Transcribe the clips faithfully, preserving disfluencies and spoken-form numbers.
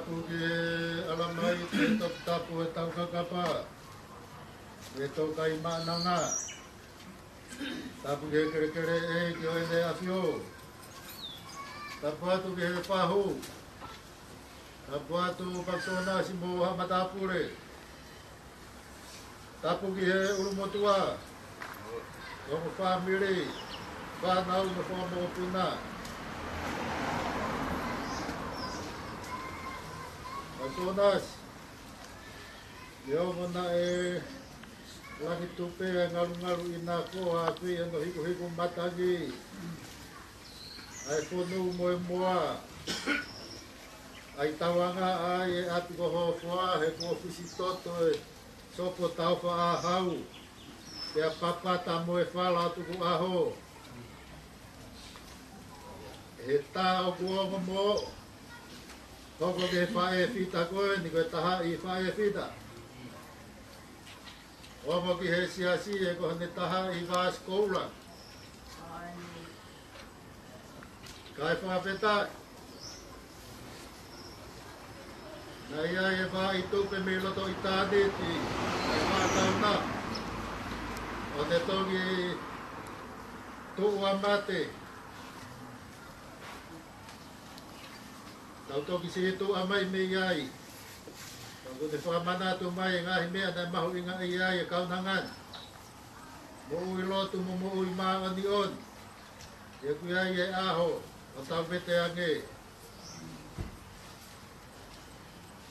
Tapu ki he ʻalamai, ki he toputapu ʻo e taukakapa, ki he tokaimaʻananga. Tapu ki he kelekele ʻeiki ʻo ʻEne ʻAfio. Tapu atu ki he fahu. Tapu atu Pakisonasi mo haʻa matāpule. Tapu ki he ʻulumotuʻa, ongo fāmili, fānau mo e fanga mokopuna. Pakisonasi, neongo naʻe langi tupe ʻa e ngalungalu ʻi he nā ko ā pē ʻi hono hikuhiku matangi ʻa e fonu mo e moa, ʻa e tauange ai e ʻapi ko Hofoa he kuo fisi toto e sopo taufa ʻa hau, pea papata mo e fala tukuʻaho. He tā ʻoku ongo moʻo, hoko ki he faʻē fita ko eni ko e tahaʻi faʻē fita. Ongo ki he siasi he ko hono tahaʻi Vasikoula. Kae fakafetaʻi. Naʻe ʻi ai e vaʻa tupe mei loto ʻitāniti, ʻi he vaʻa tauna. ʻO ne toki tuʻu ʻa mate. Tau toki sītuʻa mai mei ai. Ka ʻoku ne fakamanatu mai e ngaahi meʻa naʻe mahuʻingaʻia ai e kaunanga ni. Moʻui lotu mo moʻui māʻoniʻoni. ʻI heʻeku ʻi ai e ʻaho ʻo tau vete ange.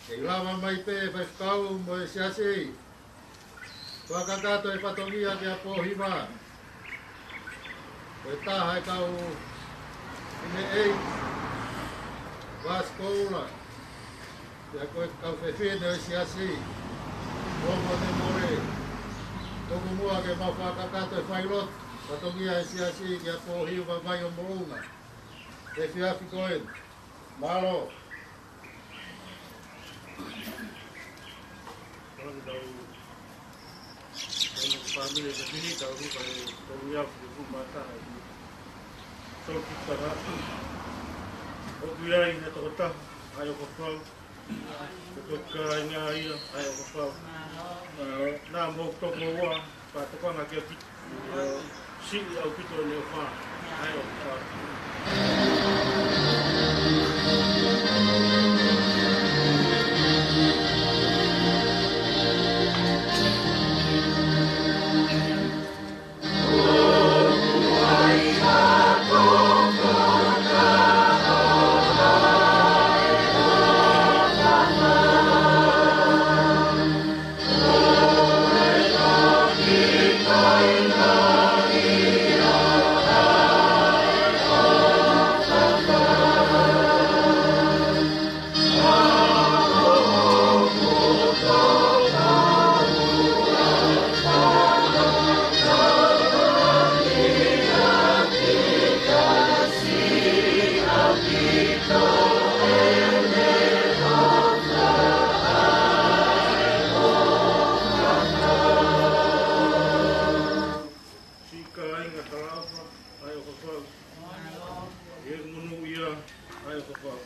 ʻE lava mai pē faifekau mo e siasi. Fakakakato e fatongia kia Pōhiva. Ko e taha e kau fefine ʻeiki Vasikoula. Pea ko e kau fefine ʻo e siasi. Ko mo ne mole. Tuku muʻa ke mau fakakakato e failotu. Fatongia e siasi kia Pōhiva Vaiomoʻunga. Efiafi ko eni. Mālō. Tau, tau fāmili ʻe niʻihi, tau hiva e tolu afe uofulu mā taha. Tau ki taha. ʻOku ʻi ai e tokotaha, ʻa e ʻOfa Fau. Ko e kāinga ia, ʻa e ʻOfa Fau. Nā mo tokoua. Pea tokanga kia ki, ʻo siʻi ʻaupito ʻene ʻofa, ʻa e ʻOfa Fau. Siʻi kāinga talaʻofa, ʻa e ʻOfa Fau. ʻI he monūʻia, ʻa e ʻOfa Fau.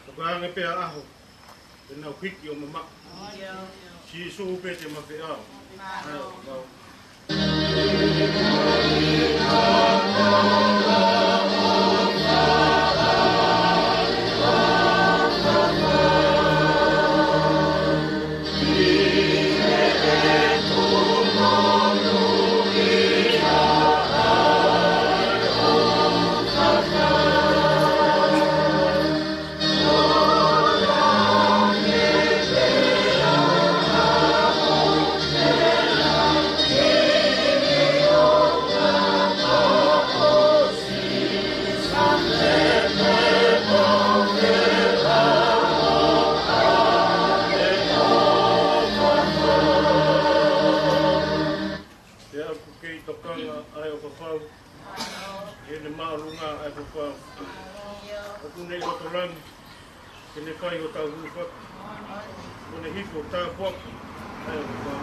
Tokanga pē ʻa e ʻaho, te nau hiki ʻo mamaʻo. Sīsū pē te mafeʻao, ʻa e ʻOfa Fau. Pea ʻoku kei tokanga ʻa e ʻOfa Fau ʻi heʻene māʻolunga, ʻa e ʻOfa Fau. ʻOku ne ʻi loto langi, ke ne fai hotau hūfaki. ʻOku ne hifo ʻo tāpuaki, ʻa e ʻOfa Fau.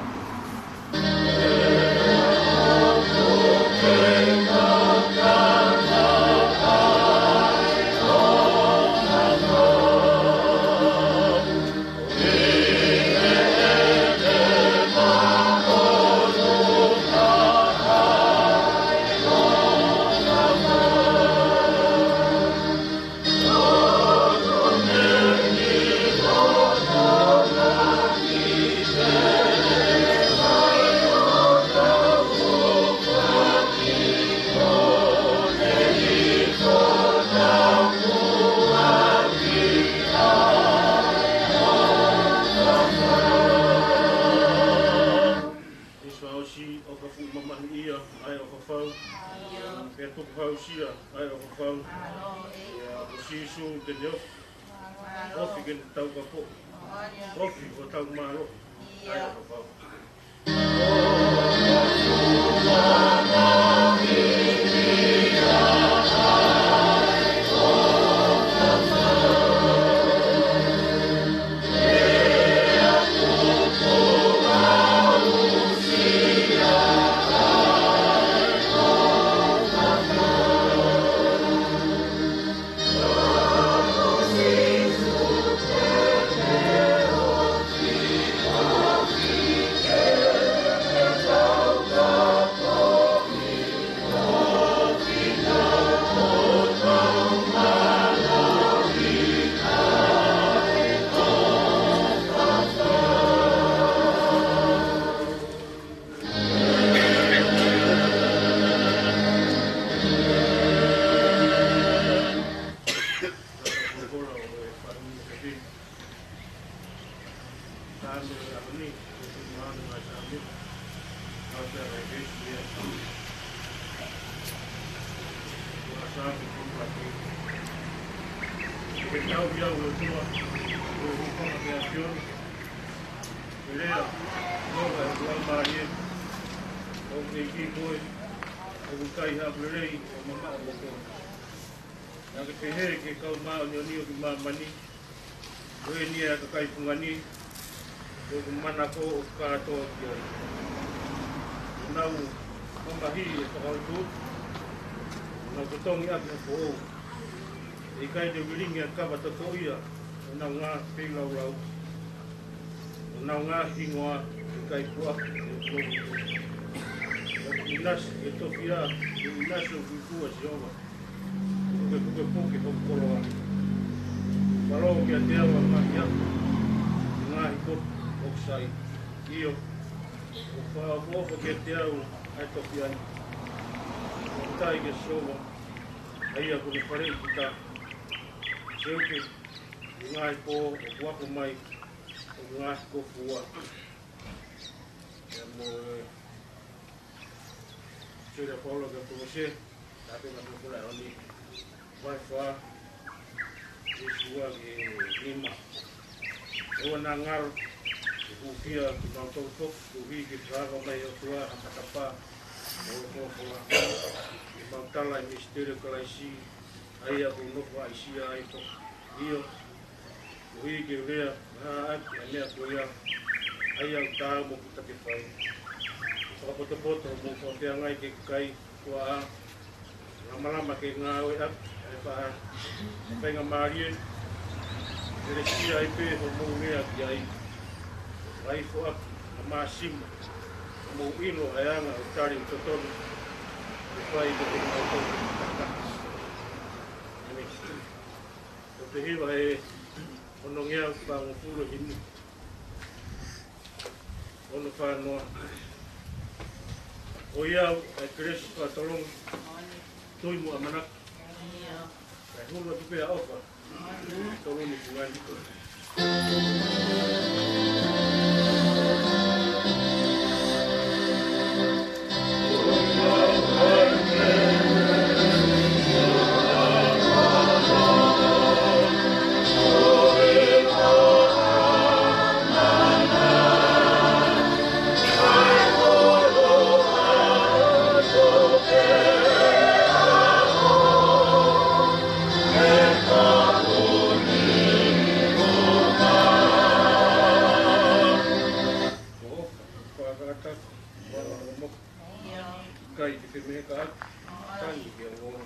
ʻIa, ko Sīsū te ne ofi. Ofi ke ne taukapoʻi. Ofi ko tau mālohi. ʻIa. Ke lea, ʻoku ʻikai ha lelei ʻoku mamaʻo mo koe. Naʻa ke pehē ki he kau māʻoniʻoni ʻo ki māmani, ko eni ʻa e kakai fungani, ʻoku manako ʻo kātoa ki ai. ʻOku nau mamahi ʻe fakautu, ʻoku nau totongi ʻaki ha foʻou. ʻE ʻikai te u lilingi ʻa e kava totoʻia ʻo nau ngaahi feilaulau, ʻo nau ngaahi hingoa ʻikai puʻaki ʻe he ʻOtua. ʻOku ʻinasi ʻa e tofiʻa, ʻoku ʻinasi ʻa e kuikui ʻa Sihova. Kuo ke pukepuke hoku koloa. Falō kiate au ʻa e ngaahi ako, ngaahi kopi ʻoku sai. ʻIo, ʻoku fakaʻofoʻofa kiate au ʻa e tofiʻa ni. ʻOku tai kia Sihova, ʻa ia kuo ne faleʻi kita. Seuke, ʻi he ngaahi pō ʻoku ako mai, ʻoku ngaahi kofu ua. ʻIa mo e, sila Paula ke Kolose, tape na Paula ʻoni. Vahe fā, veesi ua ki he nima. ʻOua naʻa ngalo, ʻe hūfia kimautolu foki, koeʻuhi ke fakahā mai ʻe he ʻOtua ha matapā ʻo e folofola, ke mau tala ʻa e misiteli ʻo Kalaisi, ʻa ia kuo nofo ʻa ʻIsia ai foki. ʻIo, koeʻuhi ke u lea ʻaki ʻa e meʻa ko ia, ʻa ia ʻoku taau mo kita ke fai. Fakapotopoto mo fakafeangai ki he kakai kuo ʻā, malamalama ke ngāueʻaki ʻa e faʻahinga mālie, ʻe lesi ai pē hoʻomou lea ki ai. Fai foaki ʻa e māsima, hoʻomou ʻilo ʻa e anga ʻo e tali ʻoku totonu ke fai kiate kimautolu. ʻĒmeni. Ko e hiva ʻe onongeau fāngofulu himu. Ono fā noa. ʻOiauē, ʻa e kelesi, fakatolonga, tui mo e ʻamanaki, kae hulu atu pē ʻa e ʻofa, toloni fungani. Kai te pemeheka atu, tangi ke ongona.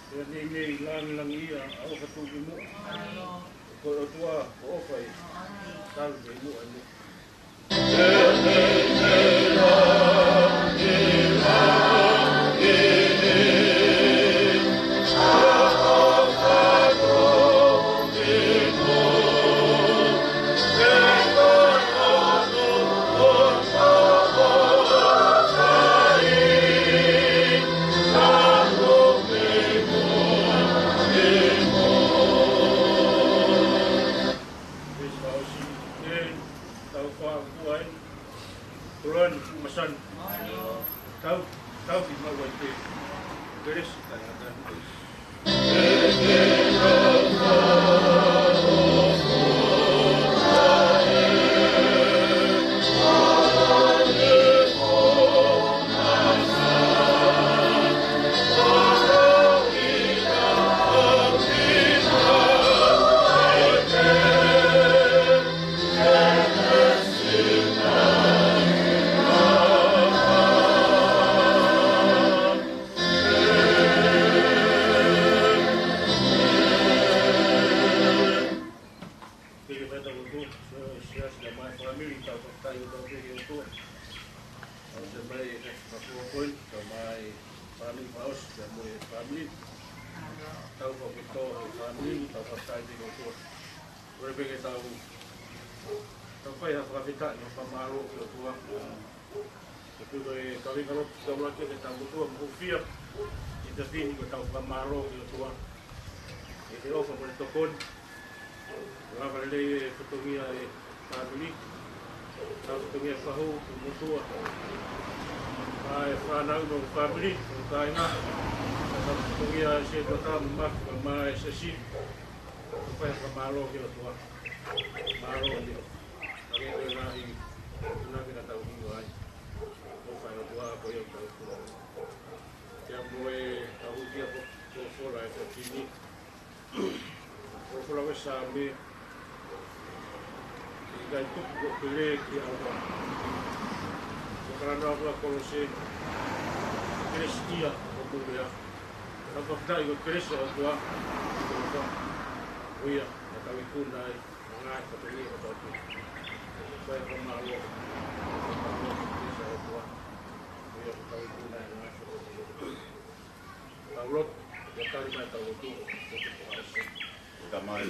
Pea neʻineʻi langilangiʻia ʻa e ʻofa tuʻukimuʻa. Ko e ʻOtua ko e ʻofa ia, talu mei muʻa ʻi muʻa. Masani. Tau, tau ki mau ai pē. Kelesi, kae ngata ni. Pea ke fai ʻetau lotu, so, siasi, pea mo e fāmili, tau fakafetaʻi ʻOtua pē ki he ʻOtua. ʻOsi mai e fakafokoi, pea mo e fāmili, pea ʻosi, pea mo e fāmili. Tau fakafetaʻi e fāmili, tau fakafetaʻi ki he ʻOtua. Kole pē ke tau, tau fai ha fakafetaʻi mo e fakamālō ki he ʻOtua. Ke piko e kaveinga lotu, tau laki ke tau motuʻa mo hūfia. ʻI he taimi ni ko ʻetau fakamālō ki he ʻOtua. ʻI he ʻofa mo e tokoni. Lava lelei e fatongia e fāmili. Lava fatongia e fahu, motuʻa. Pea mo e fānau mo e fāmili, mo e kāinga. Lava fatongia e sētuata mo e mafai mo e siasi. Tau fai ha fakamālō ki he ʻOtua. Mālō ʻEiki. Ka ke koe ngaahi, tuna ke na tau hinga ai. ʻOfa ʻa e ʻOtua ko ia ʻoku tau tuna. Pea mo e tau kia ko, ko fola e tau tini. Ko fola ko e Saame. ʻIkai tuku hoʻo kele ki he ʻOtua. Ko e kalanga ko ē ʻa Kolose. Kelesi ia ʻoku mou lea. Tau fakafetaʻi ko e kelesi ʻa e ʻOtua. Ko e ʻOtua. Ko ia, naʻa tau ikuna ai. Ngaahi fatongia ʻo e ʻOtua. Ko e fakamālō, fakamālō ki he ʻOtua. Ko ia ʻoku tau ikuna ai ngaahi fatongia. Tau lotu, ʻio tali mai tau lotu. Tamai,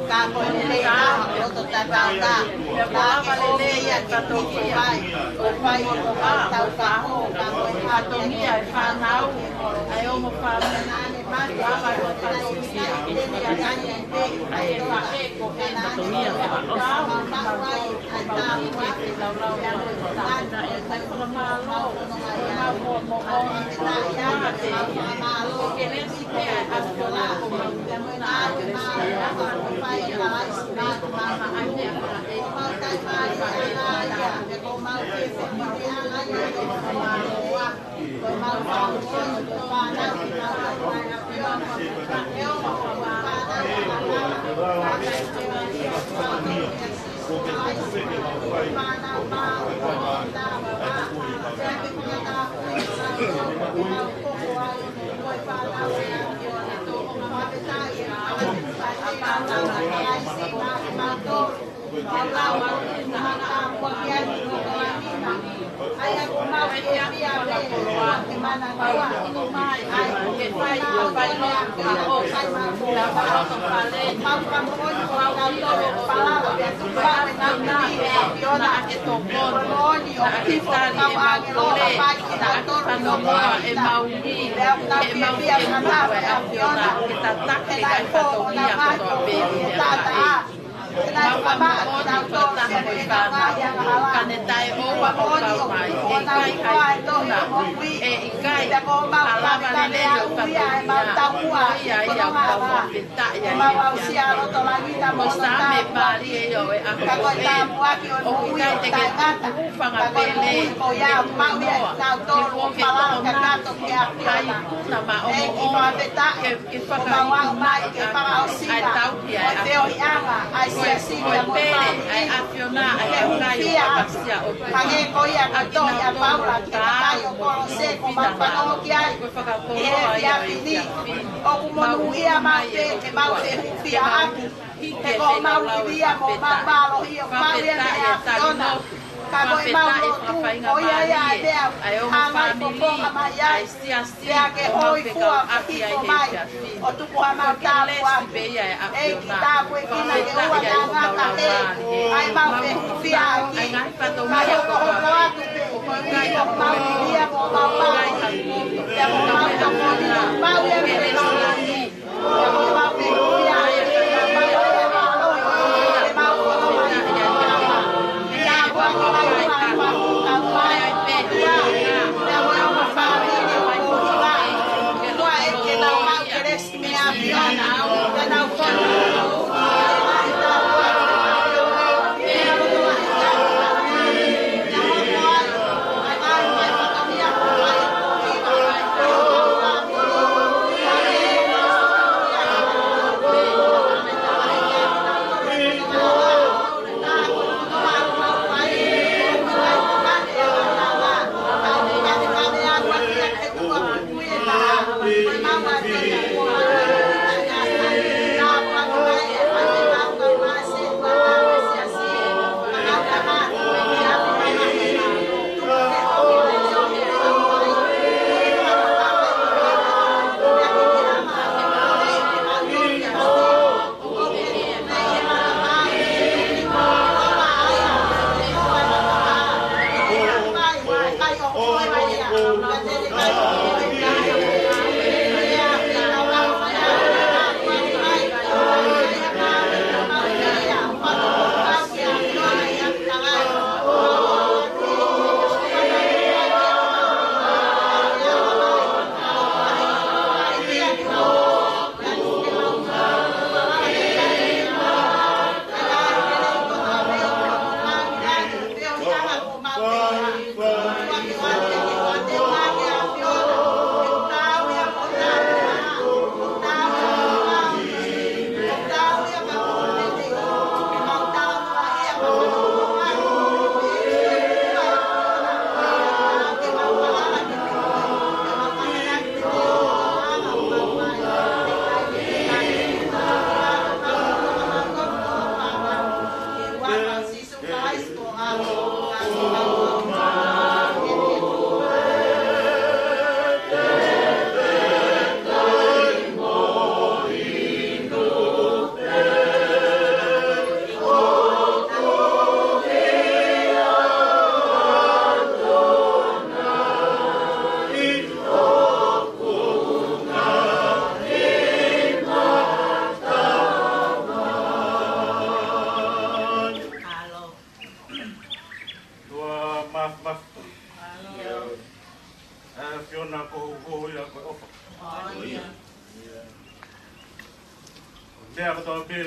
Ka ko e lea ʻa e loto tatau na, ka ke ʻomi ia ke tiki mai, ʻo fai ʻi hoʻo tau ka ko, ka ko e fatongia e fānau, ʻa e ongo fāmili, lava ʻo fatongia, ʻa e fatongia, ʻa e fatongia, ʻa e fatongia, Mau fakamoʻoni ko e taha ko e fānau, ka ne taʻeʻoua ʻo kau mai, ʻe ʻikai ha ikuna, ʻe ʻikai ha lava lelei Ko ia ʻemau taumuʻa, ko ia ia ʻemau fakafetaʻi ai ʻemau aʻusia ʻa e loto langi mo hono tāpuaki. Ka ko e tāpuaki ʻo e moʻui ʻoku taʻengata, ka ko e moʻui ko ia ʻoku maʻu ia ʻe kinautolu ʻoku falala kakato ki he ʻAfiona. ʻEiki, fakafetaʻi, ke fakahā mai ke fakaʻosinga ʻa e feohiʻanga ʻa e siasi mo e moʻui. Ke hūfia atu, hangē ko ia ko e tohi ʻa Paula ki he kakai ʻo Kolose kuo mau fanongo ki ai. ʻI he efiafi ni, ʻoku monūʻia maʻu pē ke mau fehūfiaʻaki, he ko homau ilia mo homau mālohi ʻoku maʻu ia mei he ʻAfiona. Ka ko ʻemau lotu, ko ia ia ʻa e meʻa ʻoku hanga ʻo fofonga mai ai, pea ke hōifua ke hifo mai ʻo tuku hamau tāpuaki. ʻEiki, tāpuekina ke ʻoua naʻa ngata hē ʻa ʻemau fehūfiaʻaki, kae hokohoko atu pē ʻi homau ilia mo homau mālohi, pea mo homau tokoni, mau ia mei he mālohi. Pea mo homau fehūfiaʻaki, pea mo homau mālohi, pea mo homau fehūfiaʻaki. Tāpuaki mai homau fāmili ʻoku ʻi ai. Pea mo homau fāmili ʻoku ʻi ai. Pea ʻEiki, ke nau maʻu kelesi mei he ʻAfiona, ka nau fonu. Lua maf maf. ʻA e ʻAfiona ko ho ia ko e ʻofa. Meʻa kotoa pē,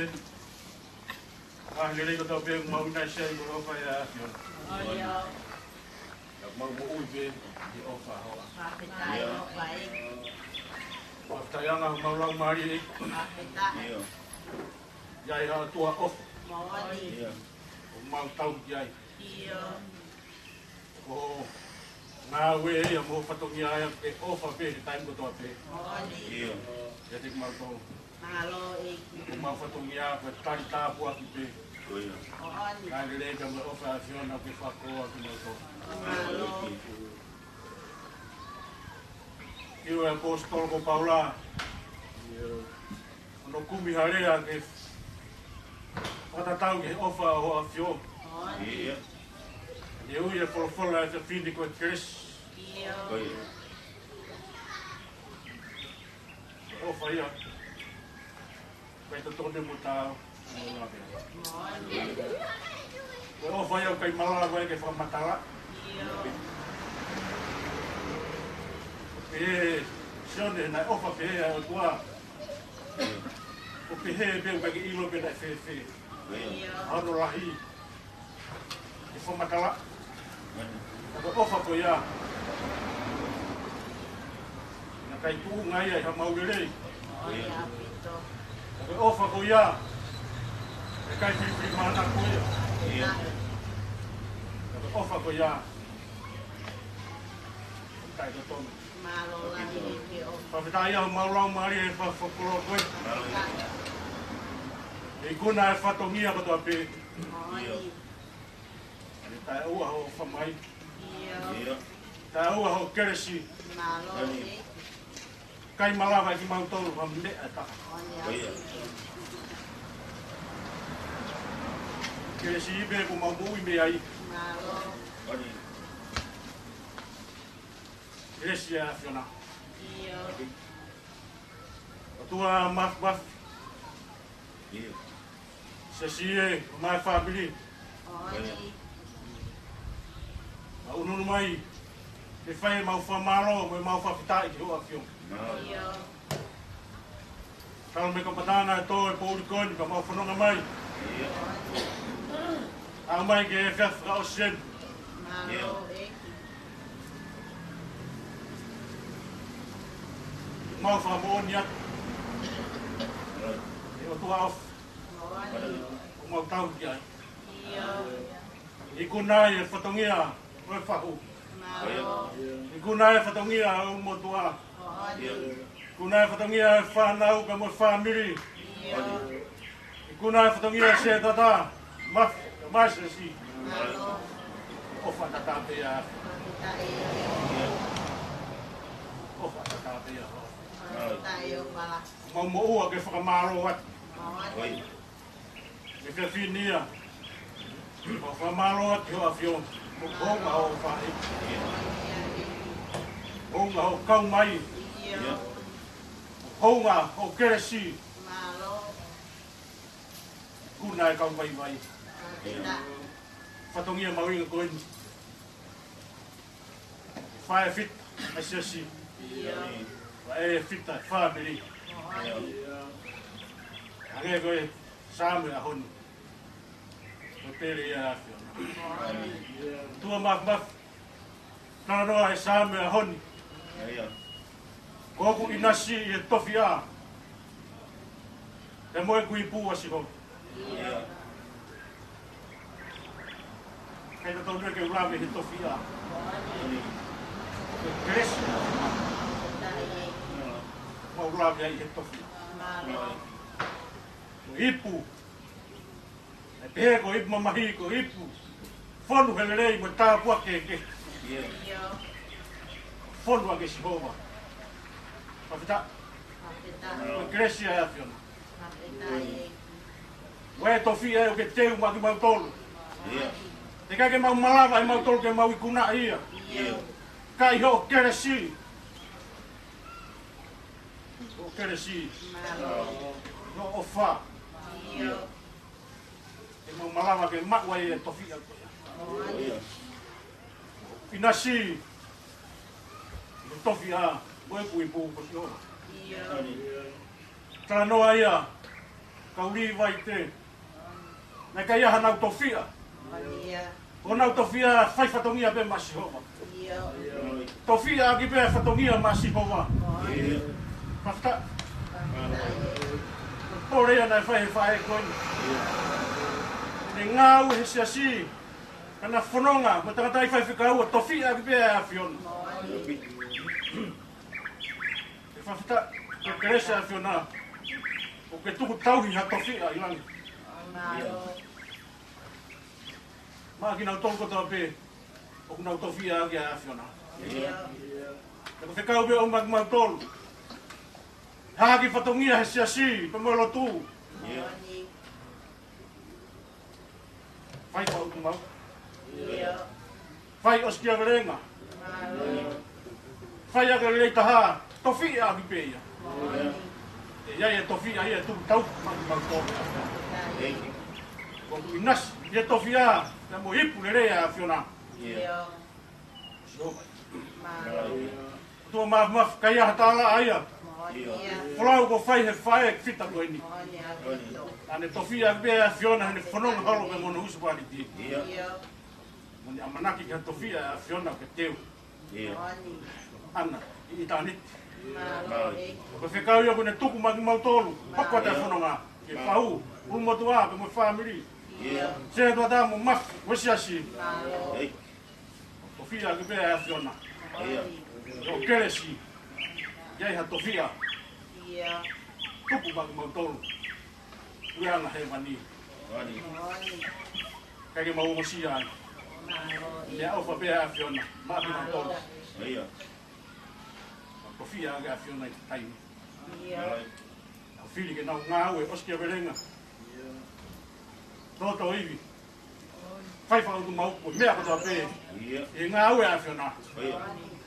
ʻa e lelei kotoa pē, mau ʻinasi ai ko e ʻofa ʻa e ʻAfiona. Ka mau moʻui pē ʻi he ʻofa hoʻo. Fakafetaʻi ange homau laumālie. ʻIo. ʻI ai ha ʻOtua ʻofa. ʻOku mau tauhi ai. Ko e ngāue ia mo e fatongia ia ke ʻofa pē he taimi kotoa pē. ʻIo. ʻIate kimautolu. Ko homau fatongia ko e tali tāpuaki pē. Ko ia. Kae lelei pē mo e ʻofa ʻa e ʻAfiona ke fakakoloa kimautolu. ʻIo, ʻa e ʻaposetolo ko Paula. ʻIo. Hono kumi ha lea ke fakatatau ki he ʻofa ʻo ho ʻAfio. ʻIo. ʻE ui ʻa e folofola ʻa e efiafi ni ko e kelesi. Ko ia. ʻOfa ia. ʻIkai totonu mo taau. Ko e ʻofa ia ʻoku ʻikai malava ia ke fakamatala. Pea Sione, naʻe ʻofa pehē ʻa e ʻOtua. ʻO pehē pē ʻoku ʻikai ke ʻilo pe naʻe fēfē ʻa hono lahi. ʻE fakamatala ʻa e ʻofa ko ia. Naʻe ʻikai tuʻunga ia ʻi ha mau lelei. Ko e ʻofa ko ia, ʻe ʻikai filifilimānako ia. Ko e ʻofa ko ia, ʻikai totonu. Fakafetaʻi ʻa homau laumālie he fakakoloa ko ē. ʻE ikuna e fatongia kotoa pē. ʻE taʻeʻoua hoʻo ʻofa mai. Taʻeʻoua hoʻo kelesi. ʻIkai malava ʻe kimautolu ha meʻa ʻe taha. Kelesi pē ʻoku mau moʻui mei ai. Kelesi ʻa e ʻAfiona. ʻOtua Māfimafi. Siasi ē, mo e fāmili. Mau ʻunuʻunu mai ke fai ʻemau fakamālō mo ʻemau fakafetaʻi ki hoʻo ʻAfio. Talu mei he kamataʻanga ʻo e tō e poʻuli ko eni ka mau fononga mai. ʻAʻu mai ki he efiafi fakaʻosi eni. Mau fakamoʻoni atu, ʻe ʻOtua ʻofa, ʻoku mau tauhi ai. Ikuna ai e fatongia ʻo e fahu. Ikuna ai e fatongia ʻo e motuʻa. Ikuna ai e fatongia ʻo e fānau pea mo e fāmili. Ikuna ai e fatongia ʻo e sētata. Māfimafi, Siasi. ʻOfa tatau pē ia. ʻOfa tatau pē ia. Mau moʻua ke fakamālō atu. Ke ke finia. Mau fakamālō atu ki hoʻo ʻAfio. Mo hounga hoʻo faʻē. Hounga hoʻo kau mai. Hounga hoʻo kelesi. Ikuna e kau vaivai. Fatongia mahuʻinga ko eni. Faifita ʻa e siasi. Faifita e fāmili. Hangē ko e Saame ʻaho ni. Ko e pele ia ʻa e ʻAfiona. ʻOtua Māfimafi. Talanoa e Saame ʻaho ni. Ko hoku ʻinasi ʻi he tofiʻa. Pea mo ʻeku ipu ʻa Sihova. ʻIkai totonu ke u lave he tofiʻa. Ko e kelesi. Mau lave ai he tofiʻa. Ko e ipu. ʻE pehē ko e ipu mamahi, ko e ipu fonu he lelei mo e tāpuaki kehekehe. Fonu ʻaki ʻe Sihova. Fakafetaʻi. Ko e kelesi ʻa e ʻAfiona. Ko e tofiʻa ʻoku ke teu maʻa kimautolu. Teʻeki ke mau malava ʻe mautolu ke mau ikunaʻi ia. Ka ʻi hoʻo kelesi. Hoʻo kelesi. Hoʻo ʻofa. Ke mau malava ke maʻu ai e tofiʻa ko ia. ʻInasi, mo e tofiʻa, mo ʻeku ipu ko Sihova. Talanoa ia, kau Līvai te. Naʻe ʻikai ʻi ai hanau tofiʻa. Ko honau tofiʻa fai fatongia pē maʻa Sihova. Tofiʻa ʻaki pē fatongia maʻa Sihova. Fakafetaʻi. Ko e pole ia naʻe fai he faʻē ko eni. Ne ngāue he siasi, ka na fononga mo e tangataʻi faifekau ʻo tofiʻa ʻaki pē ʻa e ʻAfiona. Ke fakafetaʻi, ko e kelesi ʻa e ʻAfiona. ʻOku ke tuku tauhi ha tofiʻa ʻi langi. Maʻa kinautolu kotoa pē ʻoku nau tofiʻa ʻaki ʻa e ʻAfiona. Ka ko e fekau pē ʻoku maʻa kimautolu. Hahaki fatongia he siasi, pea mo e lotu. Fai fakaʻutumauku. Fai ʻosikiavelenga. Fai ʻaki e lelei taha, tofiʻa ʻaki pē ia. ʻE ʻi ai e tofiʻa ia ʻe tuku tauhi maʻa kimautolu. ʻOku ʻinasi ʻi he tofiʻa, pea mo e ipu lelei ʻa e ʻAfiona. Sihova. Tuʻa Mafimafi, ka ʻi ai ha tālaʻa ia. Folau kuo fai he faʻē fita ko eni. Naʻa ne tofiʻa pē ʻa e ʻAfiona heʻene fononga holo mo e munisipaliti. Mo ne ʻamanaki ki ha tofiʻa ʻa e ʻAfiona ke teu ʻana ʻi ʻitāniti. Ko e fekau ia kuo ne tuku maʻa kimautolu. Hoko atu e fononga ke pau, ʻulumotuʻa pea mo e fāmili. Setuata mo Mafi, mo e siasi. Tofiʻa ʻaki pē ʻa e ʻAfiona. ʻO kelesi. ʻI ai ha tofiʻa. Tuku maʻa kimautolu. Puleʻanga hēvani. ʻIkai ke mau ongosia ai. Meʻaʻofa pē ʻa e ʻAfiona maʻa kimautolu. Tofiʻa ʻaki ʻa e ʻAfiona ʻi he taimi. ʻO fili ke nau ngāue ʻosikiavelenga. Toto ivi. Fai fakaʻutumauku, meʻa kotoa pē. ʻI he ngāue ʻa e ʻAfiona.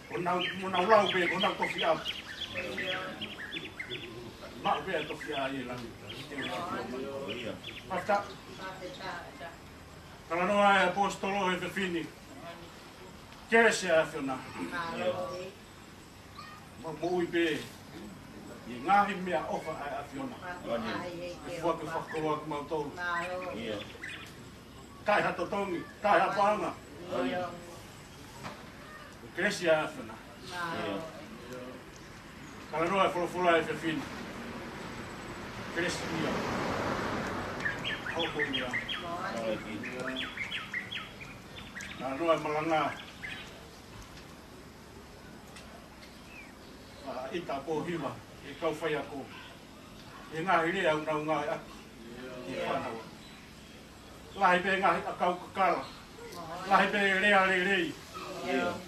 ʻO nau, ʻo nau lau pē, ʻo nau tofiʻa. Maʻu pē ʻa e tofiʻa ʻi langi. Fakafetaʻi. Talanoa ʻa e ʻaposetolo he efiafi ni. Kelesi ʻa e ʻAfiona. Mau moʻui pē ʻi he ngaahi meʻaʻofa ʻa e ʻAfiona. ʻE fua ke fakakoloa kimautolu. Taʻe ha totongi, taʻe ha paʻanga. Kelesi ʻa e ʻAfiona. Talanoa e folofola he efiafi ni. Kelesi ia. Hoko ia. Talanoa e malanga. Faʻa ʻita pōhiva ʻe he kau faiako. ʻI he ngaahi lea ʻoku nau ngāueʻaki ʻe he fānau. Lahi pē ngaahi ʻakau kakala. Lahi pē lea lelei.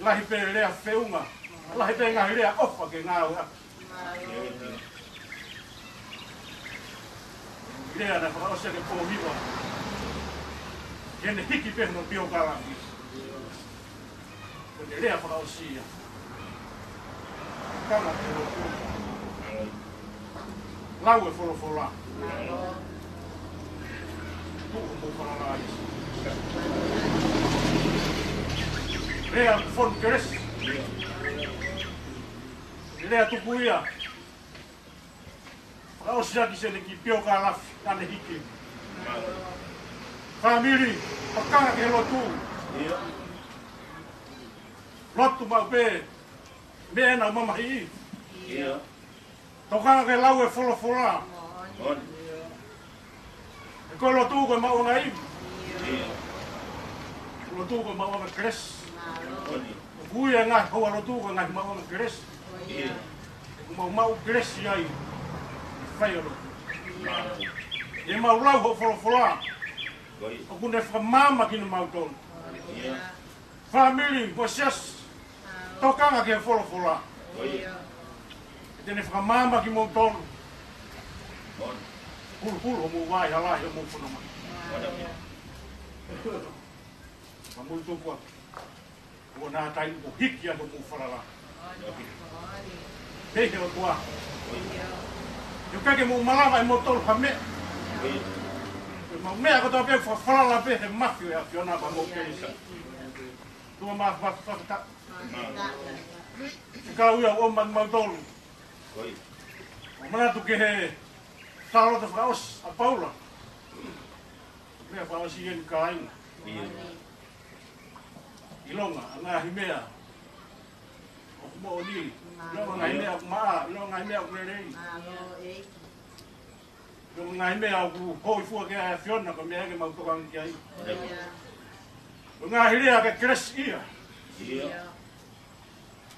Lahi pē lea feʻunga. Lahi pē ngaahi lea ʻofa ke ngāueʻaki. Lea naʻe fakaʻosi ʻaki e pōhiva. Ke ne hiki pē hono piokalafi. Ko e lea fakaʻosi ia. Kanga ke lotu. Lau e folofola. Tuʻu mo falala ai. Lea fonu kelesi. Lea tuku ia. Fakaʻosi ʻaki ʻene kiʻi piokalafi, ʻa ʻene hiki. Fāmili, fakakanga ke lotu. Lotu maʻu pē, meʻa ʻoku mamahiʻi. Tokanga ke lau e folofola. He ko e lotu ko e maʻuʻanga ivi. Lotu ko e maʻuʻanga kelesi. ʻOku ui e ngaahi houa lotu ko e ngaahi maʻuʻanga kelesi. ʻOku mau maʻu kelesi ai. Fai ʻa e lotu. ʻI heʻemau lau hoʻo folofola. ʻOku ne fakamaama kinautolu. Fāmili, mo e siasi, tokanga ki he folofola. ʻE te ne fakamaama kimoutolu. Huluhulu hoʻomou vaʻa hala ʻi hoʻomou fononga. Ka mou tuku atu. Kuo nau taimi ʻo hiki atu hoʻomou falala. Pehē ʻOtua. ʻOku ʻikai ke mou malava ʻe moutolu ha meʻa. Ko ʻemau meʻa kotoa pē ʻoku fakafalala pē he mafi ʻo e ʻAfiona pea mo kelesi. Tuʻa Mafimafi, fakafetaʻi. Fekau ia ʻo ʻomi maʻa kimautolu. ʻO manatu ki he talaloto fakaʻosi ʻa Paula. Meʻa fakaʻosi eni kāinga. ʻIlonga ʻa e ngaahi meʻa ʻoku moʻoni. ʻIlonga ʻa e ngaahi meʻa ʻoku maʻa, ʻilonga ʻa e ngaahi meʻa ʻoku lelei. ʻIlonga ʻa e ngaahi meʻa ʻoku hōifua ki ai ʻa e ʻAfiona, ko e meʻa ia ke mau tokanga ki ai. Ko e ngaahi lea ʻa e kelesi ia.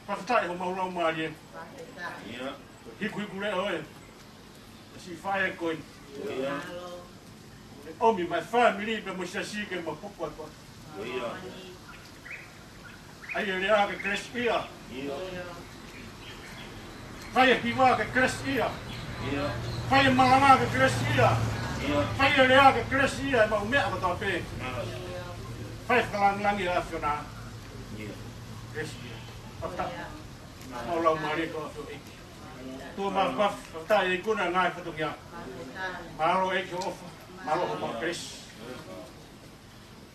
Fakafetaʻi homau laumālie. Hikuhiku leʻo ē. Siʻi faʻē ko eni. ʻOmi mai fāmili pea mo e siasi ke mau pupu atu. ʻAi e lea ʻa e kelesi ia. Fai e hiva ʻa e kelesi ia. Fai e malanga ʻa e kelesi ia. Fai e lea ʻa e kelesi ia, ʻemau meʻa kotoa pē. Fai e fakalangilangi ʻa e ʻAfiona. Kelesi ia. Fakafetaʻi. Mau laumālie ko e ʻAfio ʻEiki. Tuʻa Mafimafi, fakafetaʻi e ikuna ngaahi fatongia. Mālō ʻEiki hoʻo ʻofa. Mālō hoʻomou kelesi.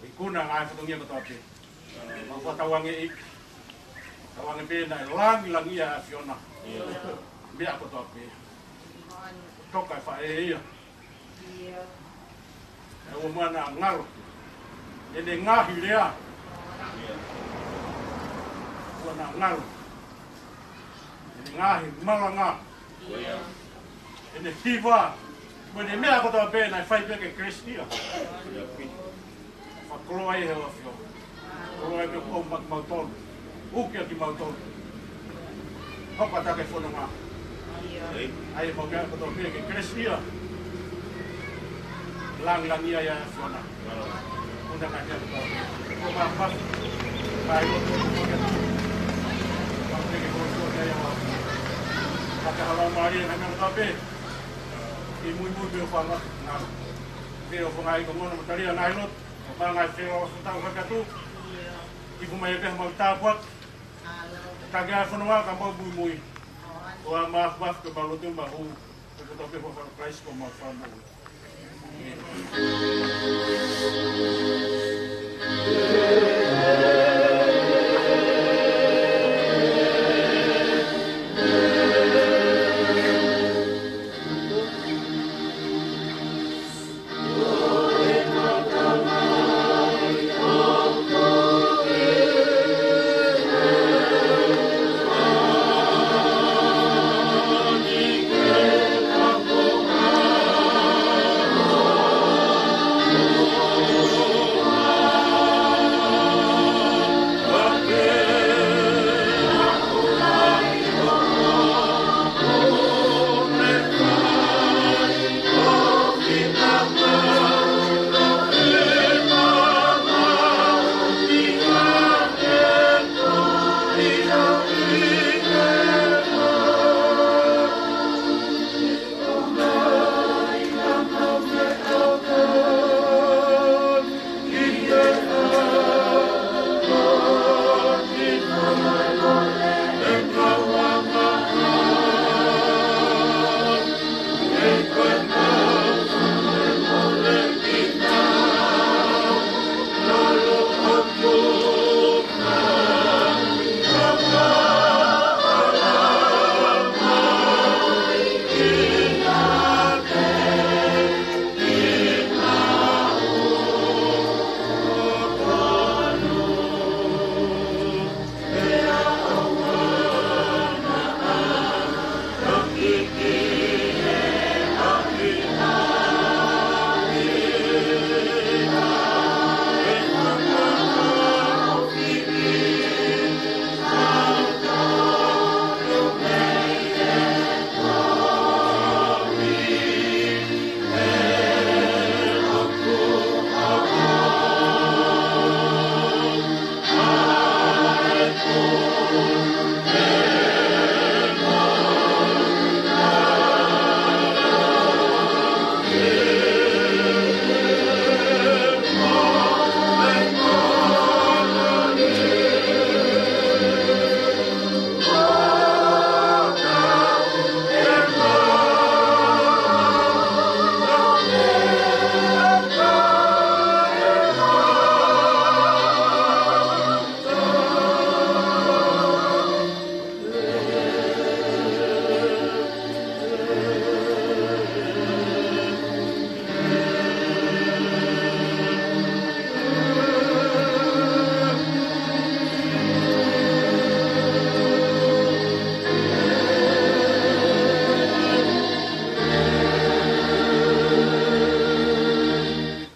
Ikuna ngaahi fatongia kotoa pē. Mau fakatauange ʻEiki. Tauange pē naʻe langilangiʻia ʻa e ʻAfiona. Meʻa kotoa pē. Toka e faʻē ia. ʻE ua mana ngalo. ʻEne ngaahi lea. ʻE ua mana ngalo. ʻEne ngaahi malanga. ʻEne hiva. Mo ʻene meʻa kotoa pē naʻe fai pē ke Kalaisi ia. Fakakoloa ia he ʻAfiona. Koloa ia pē ko mautolu. Uki ʻa kimautolu. Hoko atu ki he fononga. ʻAi ʻemau meʻa kotoa pē ke Kalaisi ia. Langilangiʻia ʻa e ʻAfiona. Unda ka kia kotoa pē. Ko ma pa. Kai lo to ko ke. Ka ke ko so ke ia. Ka ke hala ma ri na ka pe. ʻI muimui pē ʻo fanga. Pē ʻo fanga ʻi ko mono matalia nai lo. Ko fanga ʻi feo ʻo fanga ʻo fanga tu. ʻI ko mai pē mau tāpuaki. Ka ke ʻai fononga ka mau muimui. Ko a ma pa ko ma lo te ma hu. Ko to pē ko fanga Kalaisi ko ma fanga.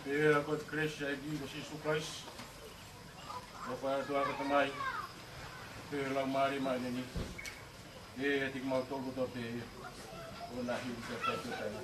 Pea ko e Kalaisi ʻa e ʻEiki ko Sīsū Kalaisi. Ko e ʻofa ʻa e ʻOtua ko e Tamai. Pea Laumālie Māʻoniʻoni. ʻE ʻiate kimautolu kotoa pē ia. ʻO na hiu te patu tana.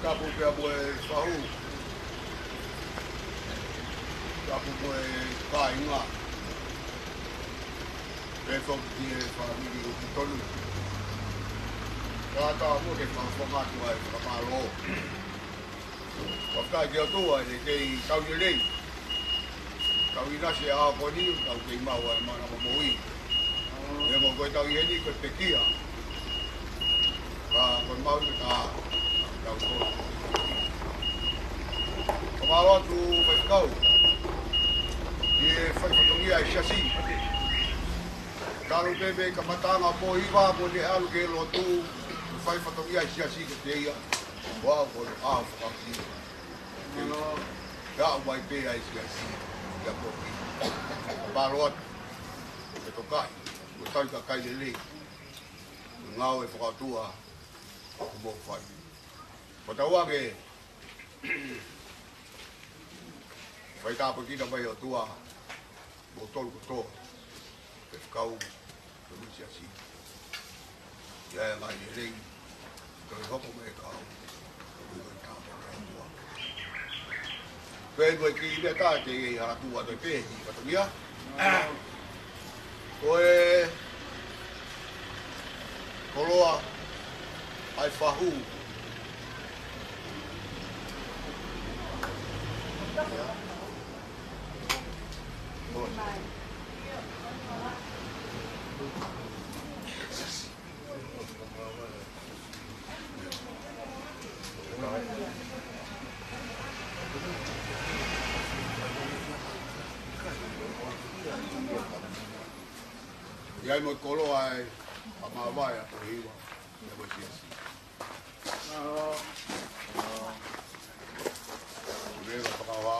Tapu pea mo e fahu. Tapu mo e kāinga. Pea foki ki he fāmili ʻoku tonu. Kātaki muʻa ke fakafofonga atu ai e fakamālō. Fakafetaʻi ki he ʻOtua ʻene kei tau lelei. Tau ʻinasi he ʻaho ko eni, tau kei maʻu ai e mana moʻui. He ko e tau ʻi heni ko e pekia. Ka ko e maʻu ʻe taha, tau tō. Fakamālō atu faifekau. ʻI he fai fatongia ʻa e siasi. Talu pē mei he kamataʻanga ʻo e pō hiva mo ʻene ʻalu ke lotu. Fai fatongia ʻa e siasi kiate ia. Ua ko e ʻaho fakakī. Ke aʻu mai pē ʻa e siasi ia ko eni. Mālō atu. Ke tokaʻi. Ko e tau kakai lelei. Ko e ngāue fakaʻotua. ʻOku mou fai. Ko tau ange. Fai tāpuekina mai ʻOtua. Mo tolu kotoa. Faifekau. Ko e siasi. ʻIa e ngaahi lelei, ko e hoko mai e kau, ko e kau, ko e kau. Pea ko e kiʻi meʻa tā te i ha tua te pē, ki fatongia. Ko e koloa, ʻa e fahu. ʻI ai mo e koloa ʻa e, ʻa Māvae ʻa Pōhiva, ʻa e siasi. Leva fakaoa.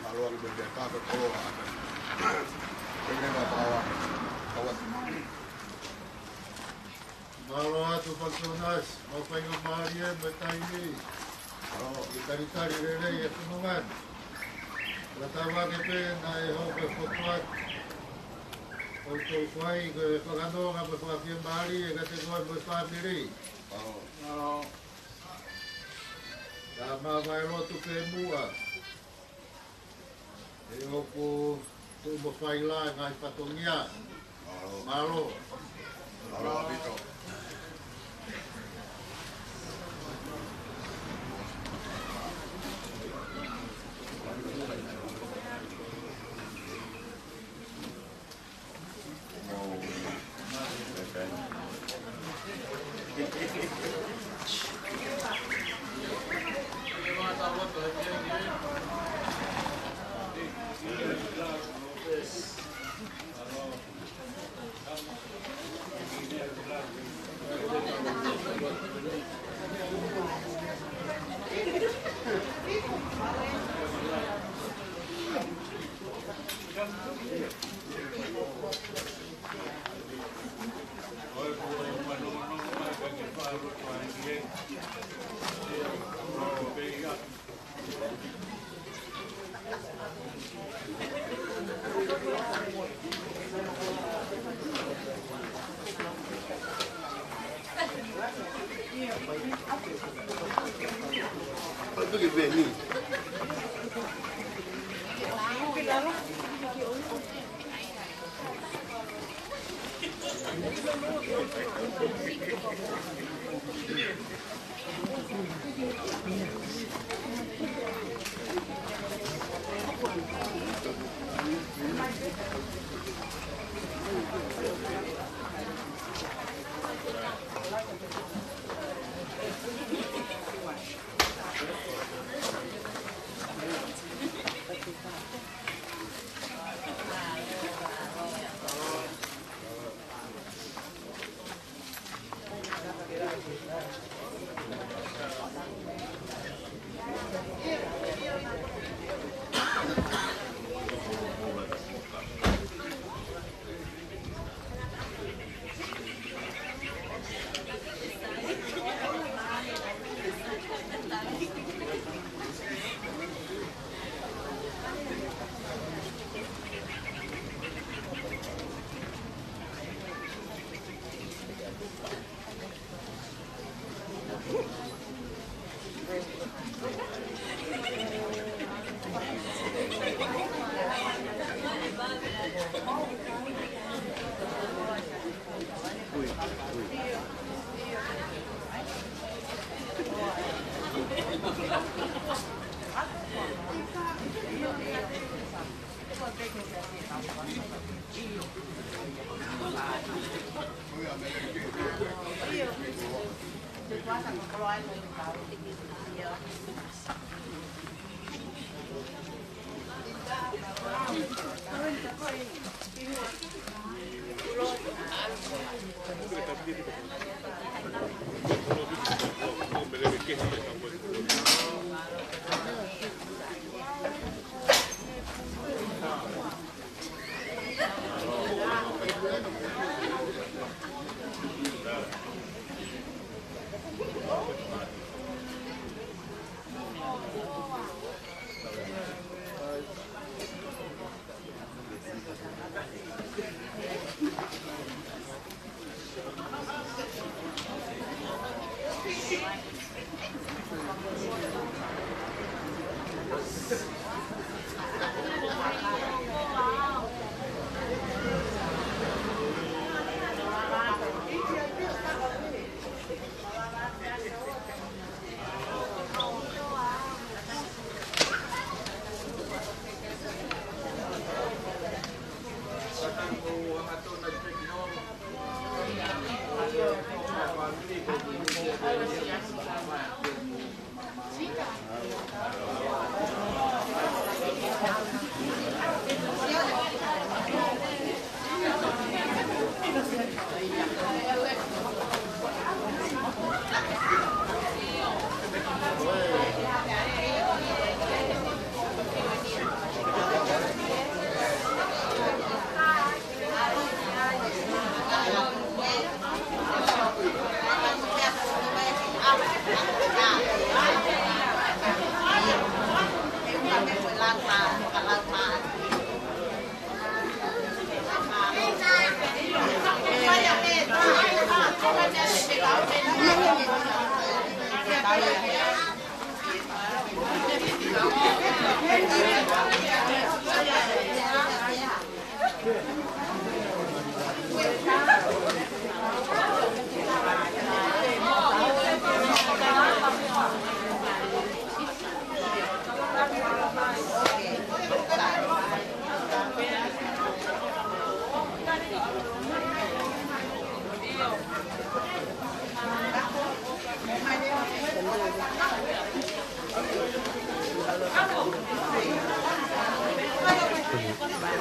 Mālō ange mo e tā ko e koloa. Leva fakaoa. Kaua. Mālō atu Pakitonasi, mau faingamālie mo e taimi. Mālō, ʻi he talitali lelei e fononga ni. Ua tavake pē naʻe hoko e fokotuʻu atu. ʻOku tau fai ko e fakanonga mo e fakafiemālie kiate koe mo e fāmili. Mālō. Ka Māvae lotu pē muʻa. ʻE ʻoku tuʻu mo fai lā e ngaahi fatongia. Mālō. Mālō. Mālō ʻaupito.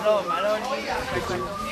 Mālō, mālō.